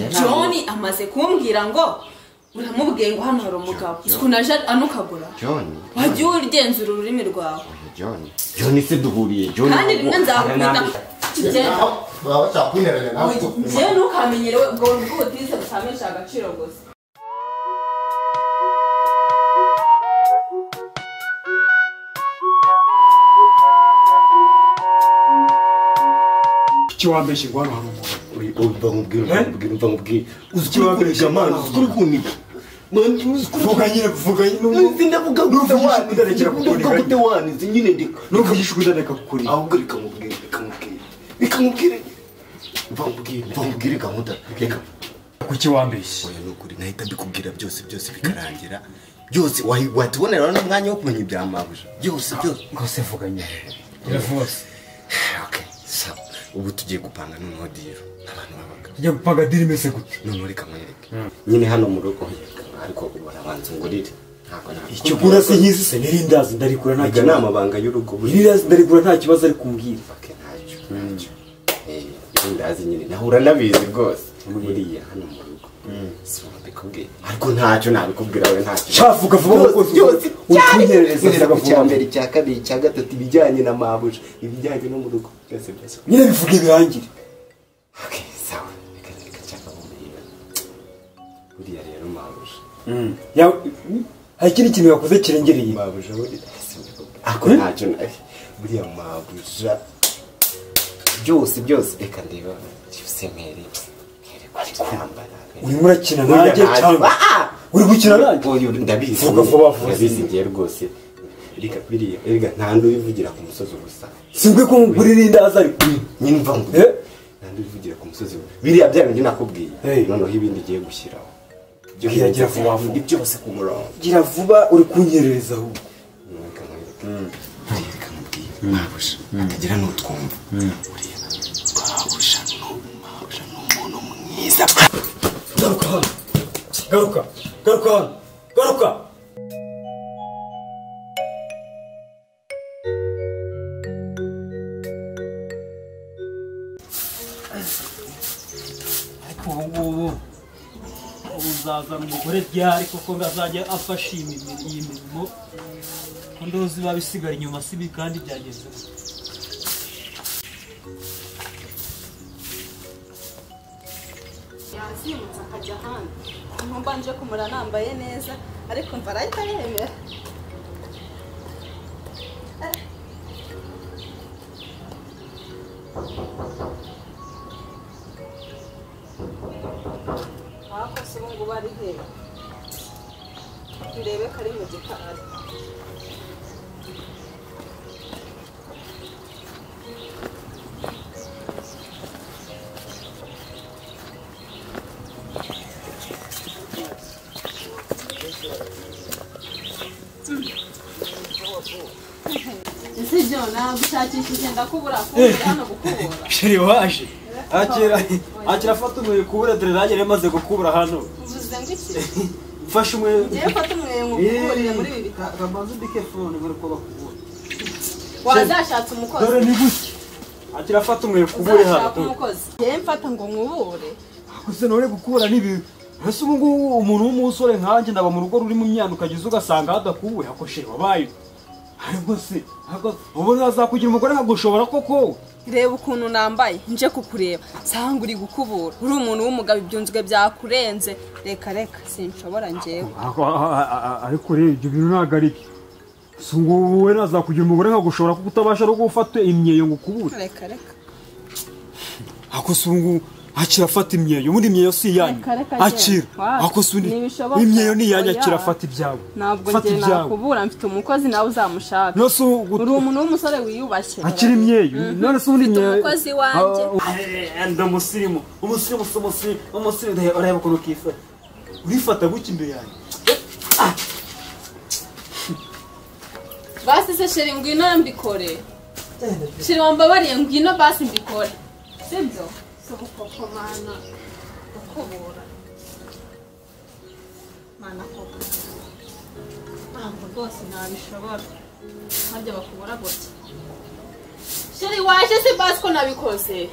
John amaze kumbwira ngo uramubwiye ngo hano hari umugabo. Ukuntu aje anukagura. John. Wajya ugenzura ururimi rwawe. John. John se duhuriye John. Kandi rimwe nzakubita. Baba batakwinteranya nawe. Njyewe ntukamenyere ubwo bw'ubutize butamesha agaciro gusa. Kuki wambeshye ngo hano hari umugabo? Umva nkubwire. Uzi wambeshye man, uzi kuniga. Vuga nyine, vuga nyine. Ndavuga gute wani, ndarekera kukuniga. Gute wani, nyine ndika. Nuvugisha udaneka kukuriga. Ahubwo reka nkubwire, reka nkubwire. Mva nkubwire gahunda. Reka. Kuki wambeshye? Oya nukuri nahita mbikubwira byose byose bikarangira. Byose watubonera n'umwanya wo kumenya ibya mabuja. Byose byose. Rwose vuga nyine. Iravuze. Okay, sawa. Ubu tugiye gupanga noneho deal n'abantu babaga. Tugiye gupanga deal imeze gute? Noneho reka nkwereke. Nyine hano mu rugo ariko ubona abanza ngurire. Ntabwo ntabwo. Icyo ugura se nkizi se n'irindazi ndarikura nta kibazo. Ni amabanga y'urugo. Irindazi ndarikura nta kibazo ari kumbwira. Okay, ntacyo. Irindazi nyine nahura nabizi rwose. Buriya hano mu rugo. Si mbikubwiye. Ariko ntacyo nabikubwira we ntacyo. Shavuga vuba kuko byose utunyerereza vuga vuba. Icya mbere, icya kabiri, icya gatatu ibijyanye na mabuja, ibijyanye no mu rugo byose byose. Nyine bivuge birangire. Okay, sawa. Reka nshaka kumenya. Buriya rero mabuja. Ya hari ikindi kintu yakoze kirengereye. Mabuja buriya ako ntacyo buriya mabuja byose byose reka ndeba cyusemere. Urimo urakina nanjye cyangwa uri gukina nanjye? Ndabizi. Vuga vuba vuba. Ndabizi ngiye rwose. Reka biriya erega nta ndu bivugira ku musozi ubusa. Simbwe ko ngurira indazi ariko nyine mva ngo nta ndu bivugira ku musozi. Biriya bya bindi nakubwiye. Noneho ibindi ngiye gushyiraho. Gira vuba vuba. Byose ku murongo. Gira vuba uri kunyerereza ahubwo. Reka nkwereke. Reka nkubwiye. Mabuja atagira n'utwumva. Uriya mabuja ni umuntu mwiza. Garuka hano. Garuka. Garuka hano. Garuka. Ariko ubu ngubu uzazana umugore ryari koko ngo azajya afasha iyi mirimo ko ndozi biba bisigara inyuma sibi kandi byageze. Yazimutse akajya ahandi nkumva nje kumura nambaye neza ariko mva arahita yemera. Ako se ubu ngubu ari hehe? Ndebe ko ari mu gikari. Ese John nagushakishije ndakubura kubura hano gukubura. Sheri waje. Akira fata umweyo kubura dore nanjye namaze gukubura hano. Uvuze ngo iki? Mfashe umweyo. Ngiye fata umweyo ngukuburire muri ibi bitaro. Kamaze ubike phone ngo uko bakubura. Wazashatse umukozi. Dore ni gutya. Akira fata umweyo kubure hano. Uzashaka umukozi. Ngiye mfata ngo nkubure. Gusa none gukubura nibi. Ese ubu ngubu umuntu w'umusore nkanjye ndaba mu rugo ruri mu myanda ukagize ugasanga hadakuwe hakoshe wabaye. Ariko se ubu azakugira umugore nkagushobora koko. Reba ukuntu nambaye nje kukureba sanga uri gukubura uri umuntu w'umugabo ibyunzwe byakurenze reka reka sinshobora ngewe. Ariko rero ibyo bintu ntago ari byo. Si ngubu we nazakugira umugore nkagushobora kuko utabasha no gufata imyeyo ngo ukubure. Reka reka. Ako si ngubu akira afata imyeyo ubundi imyeyo si iyanyu. Akira ako si undi imyeyo ni iyanyu akira afata ibyawe. Ntabwo ngiye nakubura mfite umukozi nawe uzamushaka. Uri umuntu w'umusore wiyubashye. Akira imyeyo none se ubundi imyeyo. Umukozi wanjye. Ndi umusirimu umusirimu umusirimu ureba ukuntu ukifata urifata gutya imbere yanjye. Basi se sheri ngwino mbikore. Sheri wambabariye ngwino basi mbikore. Sibyo? Koko mana ukubura mana koko ntabwo rwose nabishobora ntabyo bakubura gutya. Sheri waje se basi ko nabikoze.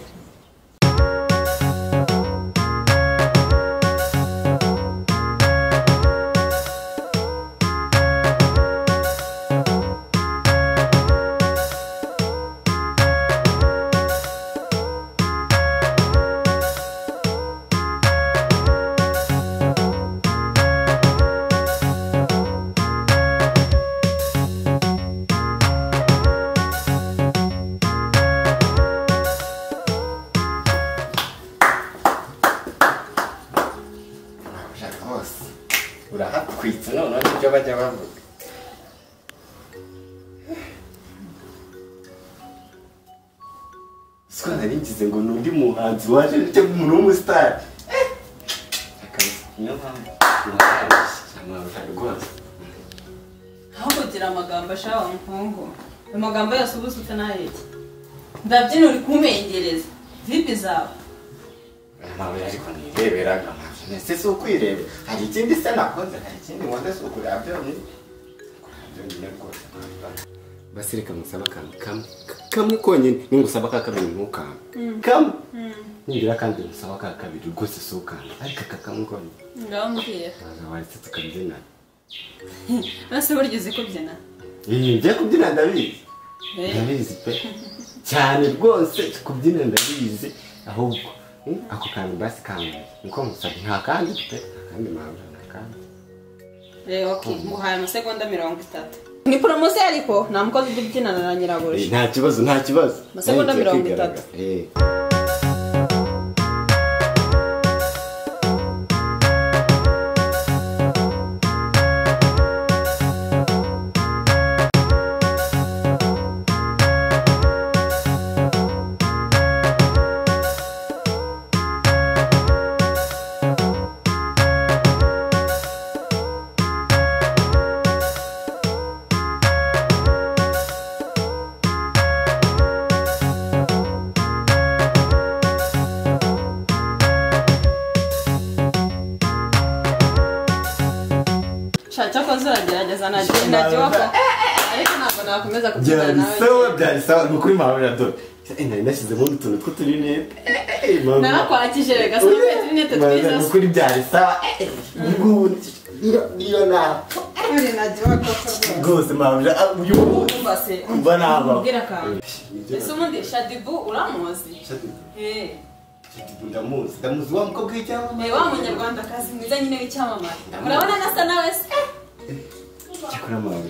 Urahatwitse noneho nibyo bajya bavuga. Siko nari ngize ngo ni undi muhanzi waje cyangwa umuntu w'umusitari. Niyo mpamvu rwose. Aho kugira amagambo ashaka muhungu. Amagambo yose ubusutse naheke. Ndabyina uri kumengereza. Vipi zawe? Mawe ariko nireberaga ese si ukwireba. Hari ikindi se nakoze, hari ikindi nkoze si ukureba byonyine. Byonyine rwose. Basi reka musaba akantu kamwe. Kamwe konyine ningusaba ka kabiri ntukampe. Kamwe. Ningira kandi musaba ka kabiri rwose si ukampe. Ariko aka kamwe konyine. Ngaho mbwira. Waretse tukabyina. Ese burya uzi kubyina? Ngiye kubyina ndabizi. Ndabizi pe. Cyane rwose kubyina ndabizi ahubwo ako kantu basi kamwe niko musabye nta kandi pe kandi mpamvu nta kandi. Okay, nguhaye amasegonda 30. Ni promotion ariko nta mukozi ujya ubyinana na nyirabuja. Nta kibazo nta kibazo. Amasegonda 30. Cyakoze uragerageza najya wako ariko ntabwo nakomeza kubyina nawe. Byari sawa ni ukuri mawe dore. Nari nashyizemo utuntu tw'uturinete. Narakwakije rega se uturinete twiza. Ni ukuri byari sawa. Ngubu niyo napfa. Uri najya wako rwose mawe uyu munsi mba naba. Mbwira akantu. Ese ubundi Shadibu uramuzi? Shadibu. Ndamuzi ndamuzi wa mukobwa w'icyamamare. Wa munyarwandakazi mwiza nyine w'icyamamare. Urabona nasa nawe se? Cyakora mawe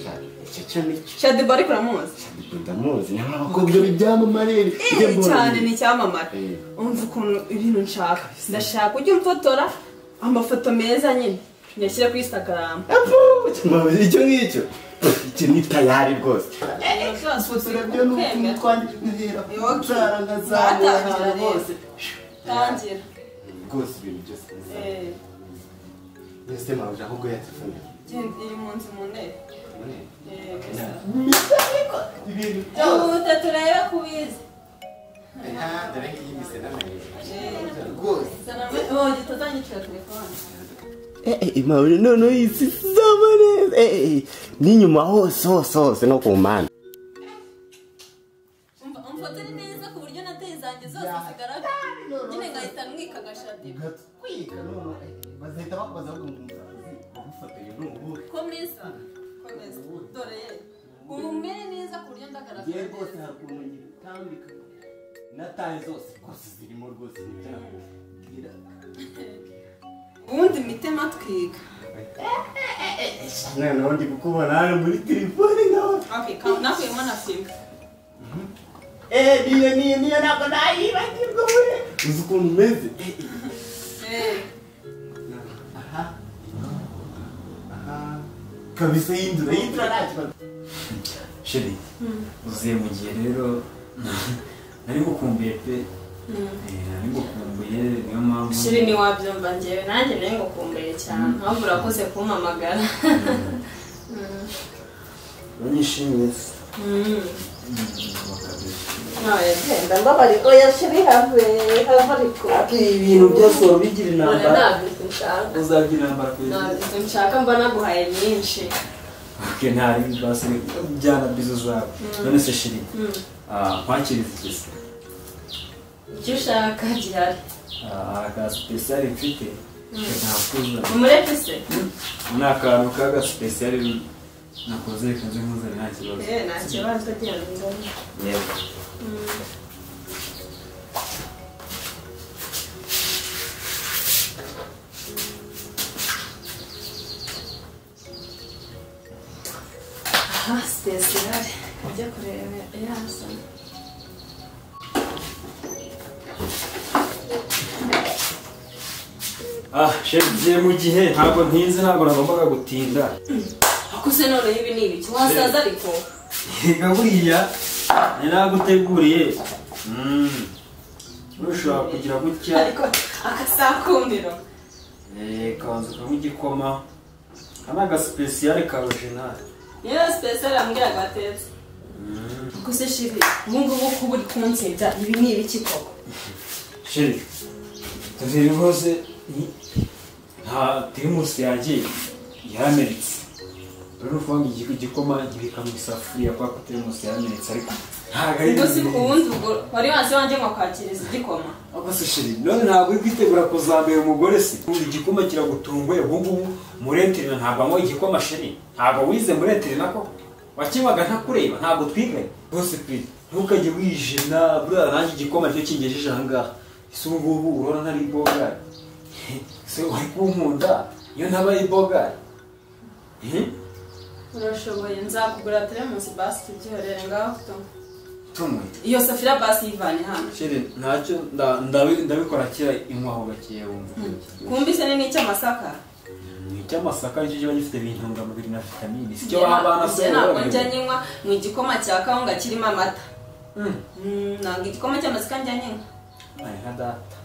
icyo nicyo. Shadibu ariko uramuzi? Shadibu ndamuzi ni abakobwa b'ibyamamare. Cyane ni icyamamare. Umva ukuntu ibintu nshaka. Ndashaka ujye umfotora amafoto meza nyine nyashyire kuri Instagram. Icyo ngicyo. Iki ni tayari rwose. Fotora byo n'utuntu twanjye ntera. Nzara rwose. Tangira. Rwose ibintu byose. Nese mawe ahubwo ya telefone. Genda iri mu nzu mu ntebe. Ibintu byose. Turebe kubizi. Dore ngiyi mise n'amayeri. Rwose. Gitazanyicira telefone. Mawe noneho isi izaba neza. N'inyuma hose hose hose no ku mpande. Umfotere neza ku buryo nateye zanjye zose zigaragara. Nyine ngahita nwika agashadibu. Gatwika none bazahita bakubaza ngo umusazi wagufateye n'ubu. Komeza. Komeza. Dore ye. Umere neza ku buryo ndagaragara. Ye rwose hari ukuntu ngitambika. Nataye zose rwose zirimo rwose nibyo. Ubundi mitema twiga. Noneho ndi kukubona hano muri telefone nawe. Okay, nakuyemo na filime. Niyo niyo ntabwo nayibagirwa we. Uzi ukuntu umeze. Aha. Aha. Kabisa yindura nta kibazo. Sheri, uziye mu gihe rero nari ngukumbuye pe. Nari ngukumbuye niyo mpamvu. Sheri ntiwabyumva njyewe nanjye nari ngukumbuye cyane. Ahubwo urakoze kumpamagara. Uranyishimiye se? Genda mbabari oya Sheri have ariko. Ibintu byose wabigira intambara. Ntabwo nshaka. Uzagira intambara kuri. Ntabwo nshaka mba naguhaye nyinshi. Okay, ntari basi byana bizo zawe. None se Sheri. Nkwakiriza iki se? Icyo ushaka gihari. Aka special mfite. Ntakuza. Umureke se? Ni akantu kaga special nakoze kanze nkuze nta kibazo. Nta kibazo genda. Yego. Aha, special. Ajya kureba yasa. Ah, sheri mu gihe ntabwo ntinze, ntabwo nagombaga gutinda. Akuse none ibi ni ibiki? Wasaza ariko. Yega buriya ni naguteguriye. Ushobora kugira gutya. Ariko akasakumbiro. Kabanza ukanywa igikoma. Aka ni agasipesiyare ka original. Niyo sipesiyare ambwira gatetse. Akuse sheri, ubu ngubu kuba uri kunsebya ibi ni ibiki koko? Sheri, turi rwose nta tirimusi yanjye yaramenetse. Rero uvuga igikoma gibika mu isafuriya kwa ko tirimusi yaramenetse ariko ntabwo ari Ubwo si ubundi ubwo wari wanze wanjye ngo kwakiriza igikoma. Ako se sheri, none ntabwo uri kwitegura kuzambera umugore se? Ubundi igikoma kiragutunguye ubu ngubu muri enterina ntabwo anywa igikoma sheri. Ntabwo wize muri enterina koko. Wakinywaga ntakureba, ntabwo twiganye. Rwose pe, ntukajye wijena, buriya nanjye igikoma nicyo kingejeje aha ngaha. Ese ubu ngubu urabona ntari ibogari? Ese wari kunkunda iyo ntaba ibogari? Urashoboye, nzakugura teremusi basi tubyihorere ngaho Tumwe. Iyo safira basi yivanye hano. Sheri ntacyo ndabikora kira inkwaho gakeya wumva. Kumvise ni n'icy'amasaka? Ni icy'amasaka nicyo kiba gifite intungamubiri na vitamini. Si cyo abana se ntabwo njya nyinywa mu igikoma cya kawunga kirimo amata. Ntabwo igikoma cy'amasaka njya nyinywa. Ari nka data.